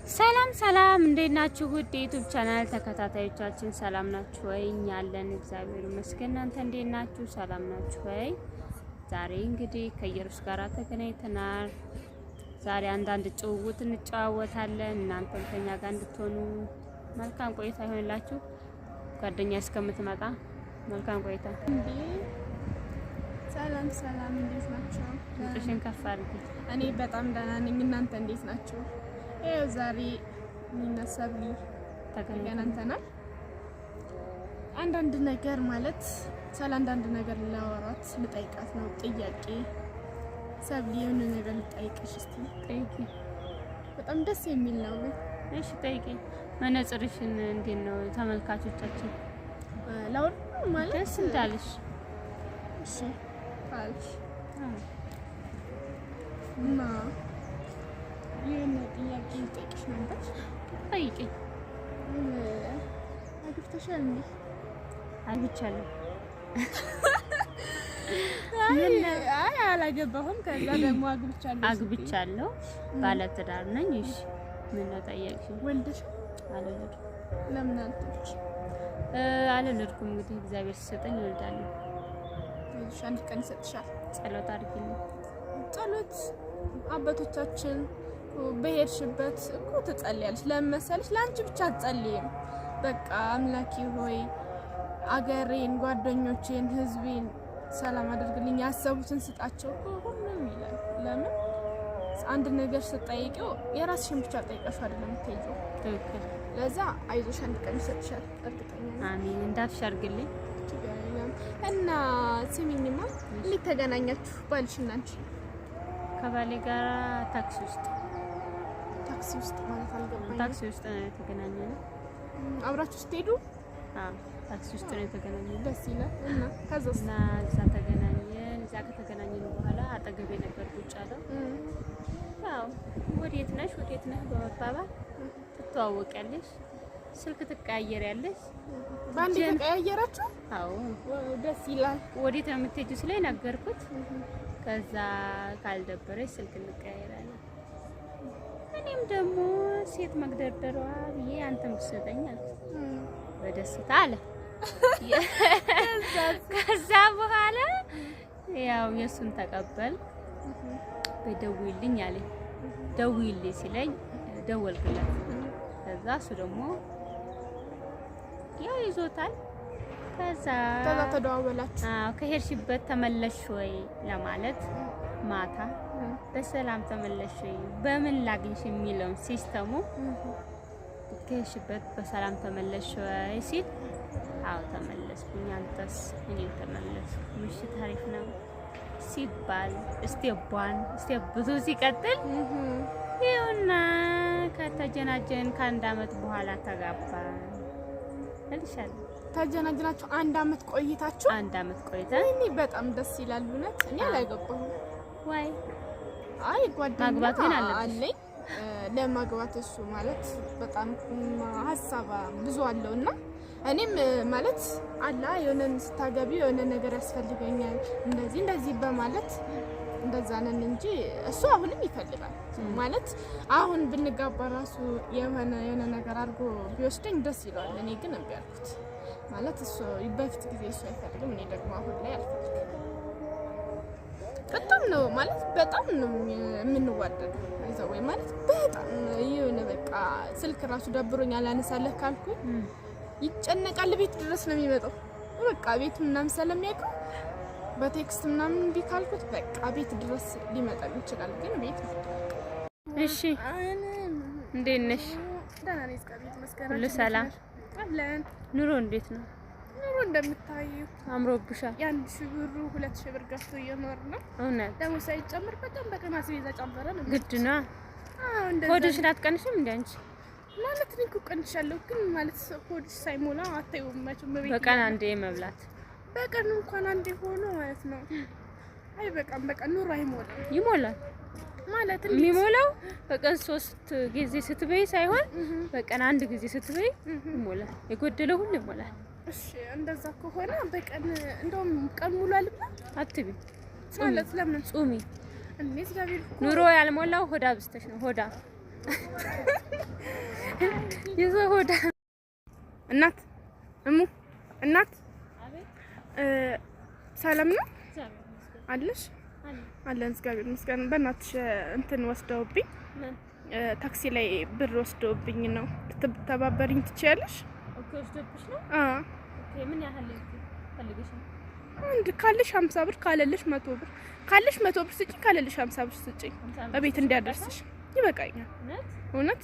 ሰላም ሰላም፣ እንዴት ናችሁ? ውድ የ YouTube channel ተከታታዮቻችን ሰላም ናችሁ ወይ? እኛ አለን፣ እግዚአብሔር ይመስገን። እናንተ እንዴት ናችሁ? ሰላም ናችሁ ወይ? ዛሬ እንግዲህ ከኢየሩስ ጋር ተገናኝተናል። ዛሬ አንዳንድ ጭውውት እንጨዋወታለን። እናንተም ከኛ ጋር እንድትሆኑ መልካም ቆይታ ይሆንላችሁ። ጓደኛ እስከምትመጣ መልካም ቆይታ። ሰላም ሰላም፣ እንዴት ናችሁ? ድምፅሽን ከፍ አድርጊ። እኔ በጣም ደህና ነኝ። እናንተ እንዴት ናችሁ? ይኸው ዛሬ እኔና ሰብሊ ተገናኝተናል። አንዳንድ ነገር ማለት ስለ አንዳንድ ነገር ላወራት ልጠይቃት ነው ጥያቄ። ሰብሊ የሆነ ነገር ልጠይቅሽ እስቲ። ጠይቂ። በጣም ደስ የሚል ነው ግን። እሺ ጠይቂ። መነጽርሽን እንዴት ነው ተመልካቾቻችን ላውራ ማለት ደስ እንዳለሽ። እሺ ካልሽ እና የሆነ ጥያቄ ልጠይቅሽ ነበር። ጠይቂ። አግብተሻል እንዴ? አግብቻለሁ። አይ አላገባሁም። ከዛ ደግሞ አግብቻለሁ። አግብቻለሁ፣ ባለትዳር ነኝ። እሺ ምን ነው ጠየቅሽኝ? ወልደሽ? አልወለድኩም። ለምን አልወለድሽ? አልወለድኩም። እንግዲህ እግዚአብሔር ሲሰጠኝ እወልዳለሁ። እሺ አንድ ቀን ይሰጥሻል። ጸሎት አድርጊልኝ። ጸሎት አባቶቻችን በሄድሽበት እኮ ትጸልያለሽ። ለምን መሰለሽ? ለአንቺ ብቻ አትጸልይም። በቃ አምላኬ ሆይ አገሬን፣ ጓደኞቼን፣ ሕዝቤን ሰላም አድርግልኝ፣ ያሰቡትን ስጣቸው እኮ ሁሉም ይላል። ለምን አንድ ነገር ስትጠይቂው የራስሽን ብቻ ጠይቀሽ አይደለም የምትሄጂው። ትክክል። ለዛ አይዞሽ አንድ ቀን ይሰጥሻል፣ እርግጠኛ ነኝ። አሜን። እንዳፍሽ አድርግልኝ። ችግር የለም። እና ስሚኝማ፣ እንዴት ተገናኛችሁ ባልሽና አንቺ? ከባሌ ጋር ታክሲ ውስጥ። ታክሲ ውስጥ ማለት አልገባኝም። ታክሲ ውስጥ ነው የተገናኘነው። አብራችሁ ስትሄዱ? አዎ፣ ታክሲ ውስጥ ነው የተገናኘነው። ደስ ይላል። እና ከዛስ? እና እዛ ተገናኘን። እዛ ከተገናኘን በኋላ አጠገቤ ነበር ቁጭ ያለው። ያው ወዴት ነሽ ወዴት ነህ በመባባል ትተዋወቂያለሽ፣ ስልክ ትቀያየሪያለሽ። በአንድ ተቀያየራችሁ? አዎ። ደስ ይላል። ወዴት ነው የምትሄጂው ስለኝ ነገርኩት። ከዛ ካልደበረች ስልክ እንቀያየራለን። እኔም ደግሞ ሴት መግደርደሯ ብዬ አንተም ብትሰጠኝ አልኩት። በደስታ አለ። ከዛ በኋላ ያው የእሱን ተቀበል። በደውይልኝ አለኝ። ደውይልኝ ሲለኝ ደወልኩለት። ከዛ እሱ ደግሞ ያው ይዞታል። ከዛ ከዛ ተደዋወላችሁ? አዎ፣ ከሄድሽበት ተመለሽ ወይ ለማለት ማታ በሰላም ተመለሽ ወይ በምን ላግኝሽ የሚለውን system ኡ ከሄድሽበት በሰላም ተመለሽ ወይ ሲል አዎ ተመለስኩኝ፣ አንተስ? እኔም ተመለስኩ። ምሽት አሪፍ ነው ሲባል step one step ብዙ ሲቀጥል ይኸውና ከተጀናጀን ከአንድ አመት በኋላ ተጋባን እልሻለሁ። ተጀናጅናችሁ አንድ አመት ቆይታችሁ? አንድ አመት ቆይተን። እኔ በጣም ደስ ይላል። እውነት እኔ አላገባሁም። ዋይ አይ ጓደኛ ማግባት ግን አለብሽ። አለኝ። ለማግባት እሱ ማለት በጣም ሀሳብ ብዙ አለው እና እኔም ማለት አላ የሆነ ስታገቢ የሆነ ነገር ያስፈልገኛል እንደዚህ እንደዚህ በማለት እንደዛ ነን እንጂ እሱ አሁንም ይፈልጋል። ማለት አሁን ብንጋባ ራሱ የሆነ የሆነ ነገር አድርጎ ቢወስደኝ ደስ ይለዋል። እኔ ግን እምቢ አልኩት። ማለት እሱ በፊት ጊዜ እሱ አይፈልግም፣ እኔ ደግሞ አሁን ላይ አልፈልግም። በጣም ነው ማለት በጣም ነው የምንዋደደው። ይዘው ወይ ማለት በጣም የሆነ በቃ ስልክ ራሱ ደብሮኛል አነሳለህ ካልኩኝ ይጨነቃል። ቤት ድረስ ነው የሚመጣው። በቃ ቤት ምናምን ስለሚያውቀው በ text ምናምን እምቢ ካልኩት በቃ ቤት ድረስ ሊመጣ ይችላል። ግን ቤት እሺ፣ እንዴት ነሽ? ደህና ነኝ፣ እግዚአብሔር ይመስገን። ሁሉ ሰላም አለን። ኑሮ እንዴት ነው? ኑሮ እንደምታዩ አምሮብሻል። የ1,000 ብሩ 2,000 ብር ገፍቶ እየኖር ነው። እውነት ደግሞ ሳይጨምር በቀን በቀን አስቤዛ ጨመረ ነው። ግድ ነው። አዎ እንደዛ ሆድሽን አትቀንሽም እንደ አንቺ? ማለት እኔ እኮ ቀንሻለሁ፣ ግን ማለት ሆድሽ ሳይሞላ አታዩም መቼም በቤት በቀን አንዴ መብላት በቀን እንኳን አንዴ ሆኖ ማለት ነው። አይ በቃም በቃ ኑሮ አይሞላም። ይሞላል። ማለት እንዴት? የሚሞላው በቀን 3 ጊዜ ስትበይ ሳይሆን በቀን አንድ ጊዜ ስትበይ ይሞላል። የጎደለው ሁሉ ይሞላል። እሺ እንደዛ ከሆነ በቀን እንደውም ቀን ሙሉ አልብላ። አትቢ ማለት ለምን? ጹሚ። እኔ እግዚአብሔር እኮ ኑሮ ያልሞላው ሆዳ ብስተሽ ነው። ሆዳ የሰው ሆዳ። እናት እሙ እናት፣ ሰላም ነው አለሽ? አለን፣ እግዚአብሔር ይመስገን። በእናትሽ እንትን ወስደውብኝ፣ ታክሲ ላይ ብር ወስደውብኝ ነው። ልትተባበሪኝ ትችያለሽ? Okay፣ ወስዶብሽ ነው? አዎ። Okay፣ ምን ያህል ፈልገሽ ነው? አንድ ካለሽ 50 ብር፣ ካለልሽ 100 ብር። ካለሽ 100 ብር ስጭኝ፣ ካለልሽ 50 ብር ስጭኝ። እቤት እንዲያደርስሽ ይበቃኛል። እውነት።